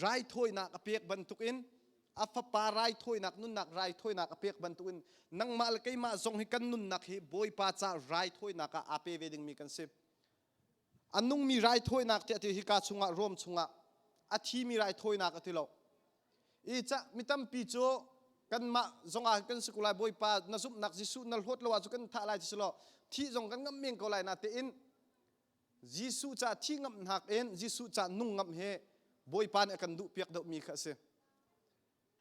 [SPEAKER 1] raithawinak a pek bantukin, a fapa raithawinak, nunnak raithawinak a pek bantukin, nangmah le keimah zong hi kan nunnak hi Bawipa ca raithawinak ah aa pe ve dingmi kan si. A nungmi raithawinak tiah ti hika chungah, Rom chungah a thimi raithawinak a ti lo. I ca mi tampi cu kanmah zongah kan si ko lai, Bawipa na zumhnak Jesuh na hlawt lo ahcun kan thah lai ti si law thih zong kan ngamh men ko lai na tein Jesuh ca thi ngamh hnak in Jesuh ca nung ngamh hi Bawipa nih a kan duh piak deuhmi kha a si.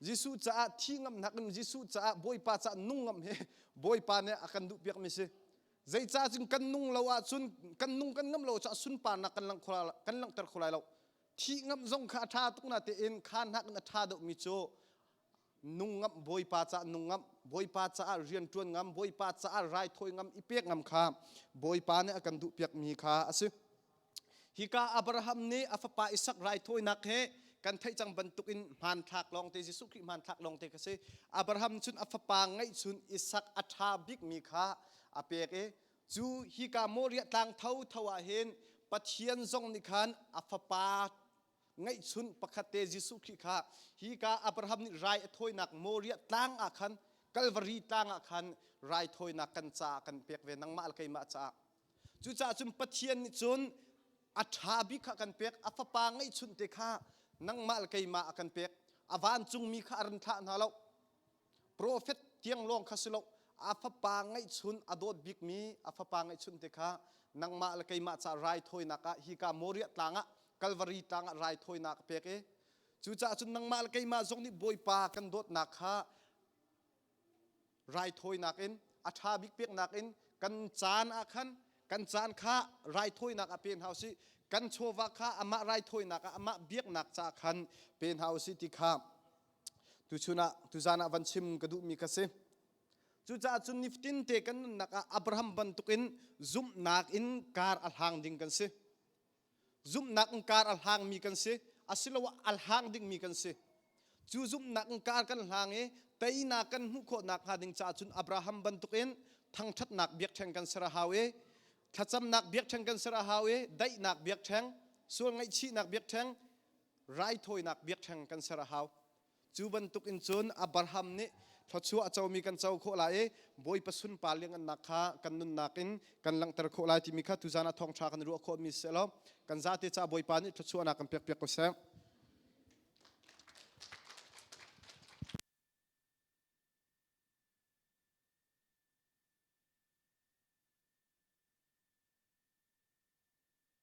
[SPEAKER 1] Jesuh caah thi ngamh hnak in Jesuh caah, Bawipa caah nung ngamh hi Bawipa nih a kan duh piakmi si. Zeicah cun kan nung lo ahcun, kan nung kan ngamh lo ahcun a sunparnak kan langh kan langhter kho lai lo. Thih ngamh zong kha a ṭha tuk na tein kha hnak in a ṭha deuhmi cu nung ngamh, Bawipa caah nung ngamh, Bawipa caah rian ṭuan ngam, Bawipa caah raithawi ngam, i pek ngam kha Bawipa nih a kan duhpiakmi kha a si. Hika Abraham nih a fapa Isak raithawinak he kan theih cang bantukin hmanthlak lawngte, Jesuh Khrih hmanthlak lawngte kha si. Abraham cun a fapa ngeihchun Isak a ṭha bikmi kha a pek i cu hika Moriah tlang thotho ah hin Pathian zong nih khan a fapa ngeihchun pakhat te Jesuh Khrih kha hika Abraham nih rai a thawinak Moriah tlang ah khan, Calvary tlang ah khan raithawinak kan caah kan pek ve, nangmah le keimah caah. Cucaah cun Pathian nih cun a ṭha bik kha kan pek, a fapa ngeihchunh te kha nangmah le keimah a kan pek. A vancungmi kha a ran thlah hna lo, Profet tiang lawng kha si lo, a fapa ngeihchun, a dawt bikmi a fapa ngeihchun te kha nangmah le keimah ca raithawinak ah hika Moriah tlang ah, Calvary tlang ah raithawinak a pek i cucaah cun nangmah le keimah zong nih Bawipa kan dawtnak kha raithawinak in, a ṭha bik peknak in kan caan ah khan, kan caan kha raithawinak ah pe hna usih, kan chawva kha amah raithawinak ah, amah biaknak caah khan pe hna usih ti kha tuchun ah, tuzan ah van chim ka duhmi ka si. Cucaah cun nifatin te kan nunnak ah Abraham bantukin zumhnak in kar a hlang ding kan si. Zumhnak in kar a hlangmi kan si, asiloah a hlang dingmi kan si. Cu zumhnak in kar kan hlang i teinak kan hmuh khawh nakhnga ding caah cun Abraham bantukin thangṭhatnak biakṭheng kan ser a hau i thlacamnak biakṭheng kan ser a hau i daihnak biakṭheng, sual ngaihchihnak biakṭheng, raithawinak biakṭheng kan ser a hau. Cu bantuk in cun Abraham nih thluachuah a comi kan co khawh lai i Bawipa sunpar lianhngannak kha kan nunnak in kan langhter khawh lai timi kha tuzan ah thawngṭha kan ruah khawhmi si law kan zate caah Bawipa nih thluachuahnak kan pekpiak ko seh.